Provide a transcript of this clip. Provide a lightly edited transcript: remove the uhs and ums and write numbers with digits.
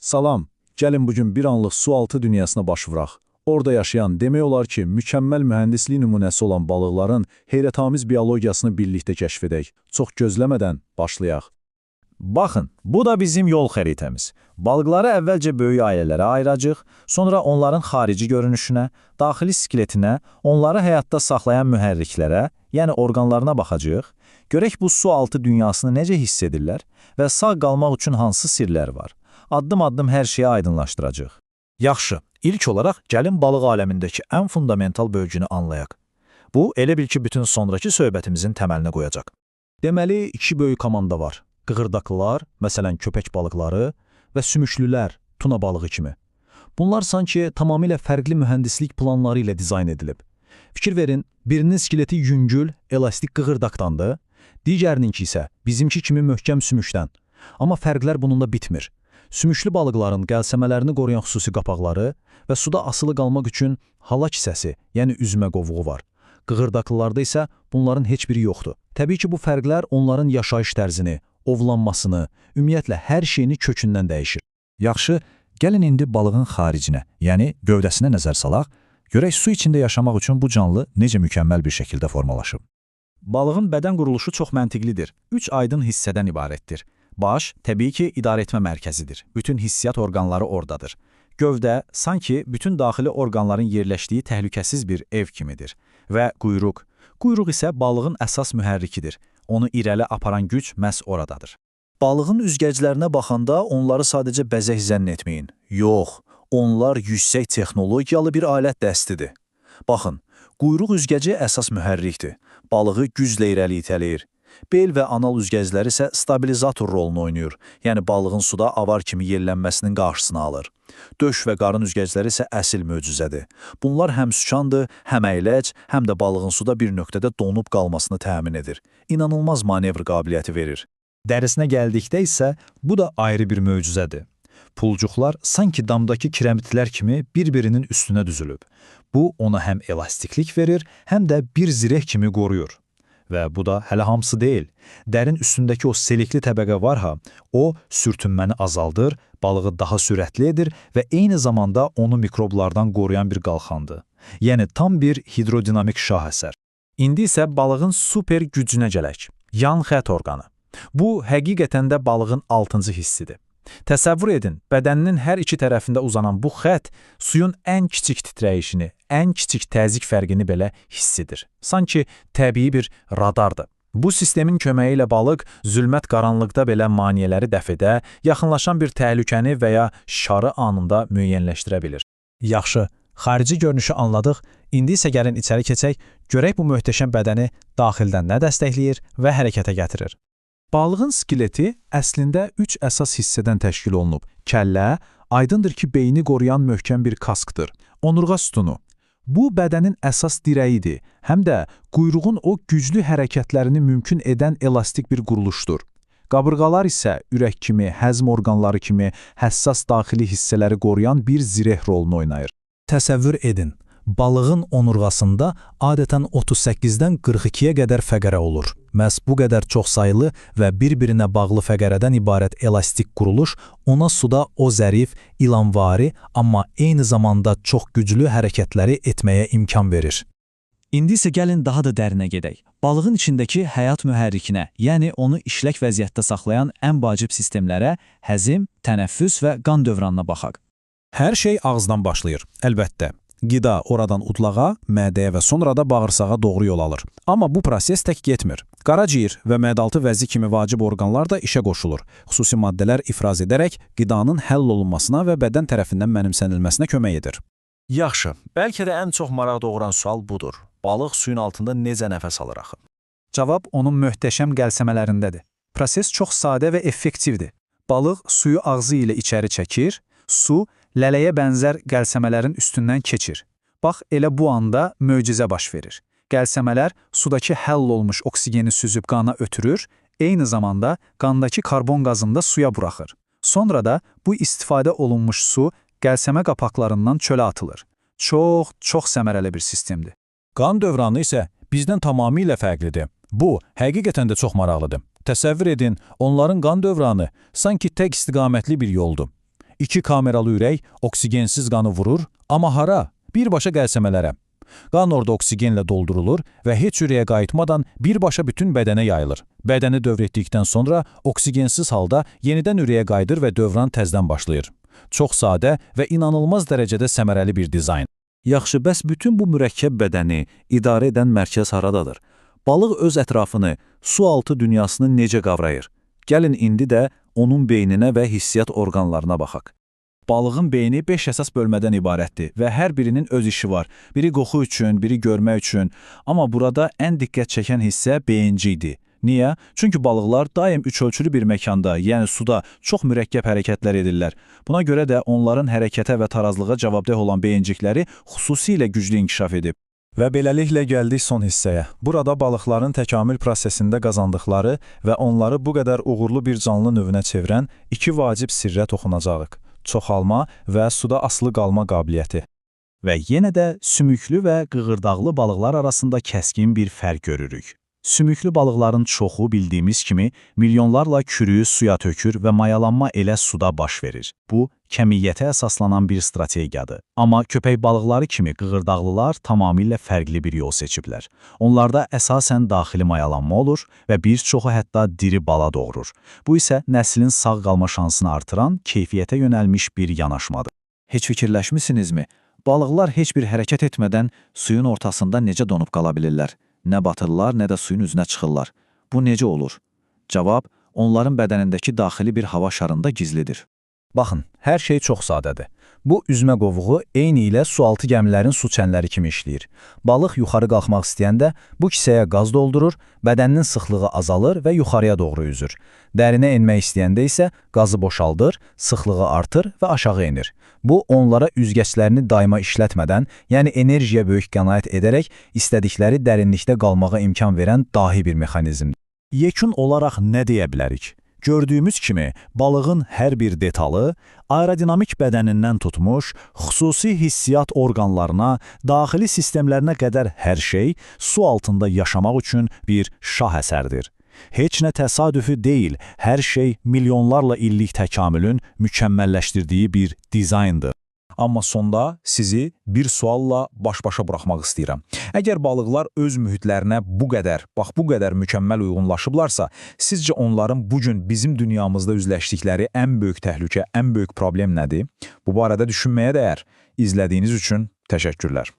Salam, gəlin bugün bir anlıq sualtı dünyasına baş vuraq. Orada yaşayan, demək olar ki, mükəmməl mühəndislik nümunəsi olan balıqların heyrətamiz biologiyasını birlikdə kəşf edək. Çox gözləmədən başlayaq. Baxın, bu da bizim yol xəritəmiz. Balıqları əvvəlcə böyük ailələrə ayıracağıq, sonra onların xarici görünüşünə, daxili skeletinə, onları həyatda saxlayan mühərriklərə, yəni orqanlarına baxacağıq. Görək bu su altı dünyasını necə hiss edirlər və sağ qalmaq üçün hansı sirlər var. Addım-addım hər şeyi aydınlaşdıracağıq. Yaxşı, ilk olaraq gəlin balıq aləmindəki ən fundamental bölgünü anlayaq. Bu, elə bil ki, bütün sonrakı söhbətimizin təməlini qoyacaq. Deməli, iki böyük komanda var. Qığırdaqlılar, məsələn köpək balıqları və sümüklülər, tuna balığı kimi. Bunlar sanki tamamilə fərqli mühəndislik planları ilə dizayn edilib. Fikir verin, birinin skeleti yüngül, elastik qığırdaqdandır, digərininki isə bizimki kimi möhkəm sümükdən. Amma fərqlər bununla bitmir. Sümüklü balıqların qəlsəmələrini qoruyan xüsusi qapaqları və suda asılı qalmaq üçün hala kisəsi, yəni üzmə qovuğu var. Qığırdaqlılarda isə bunların heç biri yoxdur. Təbii ki, bu fərqlər onların yaşayış tərzini, ovlanmasını, ümumiyyətlə hər şeyini kökündən dəyişir. Yaxşı, gəlin indi balığın xaricinə, yəni gövdəsinə nəzər salaq, görək su içində yaşamaq üçün bu canlı necə mükəmməl bir şəkildə formalaşıb. Balığın bədən quruluşu çox məntiqlidir. Üç aydın hissədən ibarətdir. Baş, təbii ki, idarəetmə mərkəzidir. Bütün hissiyat orqanları oradadır. Gövdə, sanki bütün daxili orqanların yerləşdiyi təhlükəsiz bir ev kimidir. Və quyruq. Quyruq isə balığın əsas mühərrikidir. Onu irəli aparan güc məhz oradadır. Balığın üzgəclərinə baxanda onları sadəcə bəzək zənn etməyin. Yox, onlar yüksək texnologiyalı bir alət dəstidir. Baxın, quyruq üzgəci əsas mühərrikdir. Balığı güclə irəli itələyir. Bel və anal üzgəcləri isə stabilizator rolunu oynayır. Yəni balığın suda avar kimi yellənməsinin qarşısını alır. Döş və qarın üzgəcləri isə əsil möcüzədir. Bunlar həm sükandır, həm əyləc, həm də balığın suda bir nöqtədə donub qalmasını təmin edir. İnanılmaz manevr qabiliyyəti verir. Dərisinə gəldikdə isə bu da ayrı bir möcüzədir. Pulcuqlar sanki damdakı kirəmitlər kimi bir-birinin üstünə düzülüb. Bu ona həm elastiklik verir, həm də bir zireh kimi qoruyur. Və bu da hələ hamısı deyil. Dərin üstündəki o selikli təbəqə var ha, o sürtünməni azaldır, balığı daha sürətli edir və eyni zamanda onu mikroblardan qoruyan bir qalxandır. Yəni tam bir hidrodinamik şah əsər. İndi isə balığın super gücünə gələk. Yan xətt orqanı. Bu, həqiqətən də balığın altıncı hissidir. Təsəvvür edin, bədəninin hər iki tərəfində uzanan bu xətt suyun ən kiçik titrəyişini, ən kiçik təzyiq fərqini belə hiss edir. Sanki təbii bir radardır. Bu sistemin köməyi ilə balıq zülmət qaranlıqda belə maneələri dəf edə, yaxınlaşan bir təhlükəni və ya şarı anında müəyyənləşdirə bilir. Yaxşı, xarici görünüşü anladıq. İndi isə gəlin içəri keçək, görək bu möhtəşəm bədəni daxildən nə dəstəkləyir və hərəkətə gətirir. Balığın skeleti əslində üç əsas hissədən təşkil olunub. Kəllə, aydındır ki, beyni qoruyan möhkəm bir kaskdır. Onurğa sütunu. Bu, bədənin əsas dirəyidir. Həm də quyruğun o güclü hərəkətlərini mümkün edən elastik bir quruluşdur. Qabırğalar isə ürək kimi, həzm orqanları kimi həssas daxili hissələri qoruyan bir zireh rolunu oynayır. Təsəvvür edin, balığın onurğasında adətən 38-dən 42-yə qədər fəqərə olur. Məhz bu qədər çoxsaylı və bir-birinə bağlı fəqərədən ibarət elastik quruluş ona suda o zərif, ilanvari, amma eyni zamanda çox güclü hərəkətləri etməyə imkan verir. İndi isə gəlin daha da dərinə gedək. Balığın içindəki həyat mühərrikinə, yəni onu işlək vəziyyətdə saxlayan ən vacib sistemlərə, həzm, tənəffüs və qan dövranına baxaq. Hər şey ağızdan başlayır, əlbəttə. Qida oradan udlağa, mədəyə və sonra da bağırsağa doğru yol alır. Amma bu proses tək getmir. Qaraciyər və mədaltı vəzi kimi vacib orqanlar da işə qoşulur. Xüsusi maddələr ifraz edərək qidanın həll olunmasına və bədən tərəfindən mənimsənilməsinə kömək edir. Yaxşı, bəlkə də ən çox maraq doğuran sual budur. Balıq suyun altında necə nəfəs alır axı? Cavab onun möhtəşəm qəlsəmələrindədir. Proses çox sadə və effektivdir. Balıq suyu ağzı ilə içəri çəkir, su lələyə bənzər qəlsəmələrin üstündən keçir. Bax, elə bu anda möcüzə baş verir. Qəlsəmələr sudakı həll olmuş oksigeni süzüb qana ötürür, eyni zamanda qandakı karbon qazını da suya buraxır. Sonra da bu istifadə olunmuş su qəlsəmə qapaqlarından çölə atılır. Çox, çox səmərəli bir sistemdir. Qan dövranı isə bizdən tamamilə fərqlidir. Bu, həqiqətən də çox maraqlıdır. Təsəvvür edin, onların qan dövranı sanki tək istiqamətli bir yoldur. İki kameralı ürək oksigensiz qanı vurur, amma hara? Birbaşa qəlsəmələrə. Qan orada oksigenlə doldurulur və heç ürəyə qayıtmadan birbaşa bütün bədənə yayılır. Bədəni dövr etdikdən sonra oksigensiz halda yenidən ürəyə qayıdır və dövran təzdən başlayır. Çox sadə və inanılmaz dərəcədə səmərəli bir dizayn. Yaxşı, bəs bütün bu mürəkkəb bədəni idarə edən mərkəz haradadır? Balıq öz ətrafını, sualtı dünyasını necə qavrayır? Gəlin indi də onun beyninə və hissiyyat orqanlarına baxaq. Balığın beyni 5 əsas bölmədən ibarətdir və hər birinin öz işi var. Biri qoxu üçün, biri görmək üçün. Amma burada ən diqqət çəkən hissə beyincikdir. Niyə? Çünki balıqlar daim üçölçülü bir məkanda, yəni suda çox mürəkkəb hərəkətlər edirlər. Buna görə də onların hərəkətə və tarazlığa cavabdeh olan beyincikləri xüsusilə güclü inkişaf edib. Və beləliklə gəldik son hissəyə. Burada balıqların təkamül prosesində qazandıqları və onları bu qədər uğurlu bir canlı növünə çevirən iki vacib sirrə toxunacağıq. Çoxalma və suda asılı qalma qabiliyyəti. Və yenə də sümüklü və qığırdaqlı balıqlar arasında kəskin bir fərq görürük. Sümüklü balıqların çoxu bildiyimiz kimi milyonlarla kürüyü suya tökür və mayalanma elə suda baş verir. Bu, kəmiyyətə əsaslanan bir strategiyadır. Amma köpək balıqları kimi qığırdaqlılar tamamilə fərqli bir yol seçiblər. Onlarda əsasən daxili mayalanma olur və bir çoxu hətta diri bala doğurur. Bu isə nəslin sağ qalma şansını artıran, keyfiyyətə yönəlmiş bir yanaşmadır. Heç fikirləşmisinizmi? Balıqlar heç bir hərəkət etmədən suyun ortasında necə donub qala bilirlər? Nə batırlar, nə də suyun üzünə çıxırlar. Bu necə olur? Cavab, onların bədənindəki daxili bir hava şarında gizlidir. Baxın, hər şey çox sadədir. Bu üzmə qovuğu eyni ilə sualtı gəmilərin su çənləri kimi işləyir. Balıq yuxarı qalxmaq istəyəndə bu kisəyə qaz doldurur, bədəninin sıxlığı azalır və yuxarıya doğru üzür. Dərinə enmək istəyəndə isə qazı boşaldır, sıxlığı artır və aşağı enir. Bu, onlara üzgəçlərini daima işlətmədən, yəni enerjiyə böyük qənaət edərək istədikləri dərinlikdə qalmağa imkan verən dahi bir mexanizmdir. Yekun olaraq nə deyə bilərik? Gördüyümüz kimi, balığın hər bir detalı aerodinamik bədənindən tutmuş, xüsusi hissiyyat orqanlarına, daxili sistemlərinə qədər hər şey su altında yaşamaq üçün bir şah əsərdir. Heç nə təsadüfi deyil, hər şey milyonlarla illik təkamülün mükəmməlləşdirdiyi bir dizayndır. Amma sonda sizi bir sualla baş-başa buraxmaq istəyirəm. Əgər balıqlar öz mühitlərinə bu qədər, bax bu qədər mükəmməl uyğunlaşıblarsa, sizcə onların bu gün bizim dünyamızda üzləşdikləri ən böyük təhlükə, ən böyük problem nədir? Bu barədə düşünməyə dəyər. İzlədiyiniz üçün təşəkkürlər.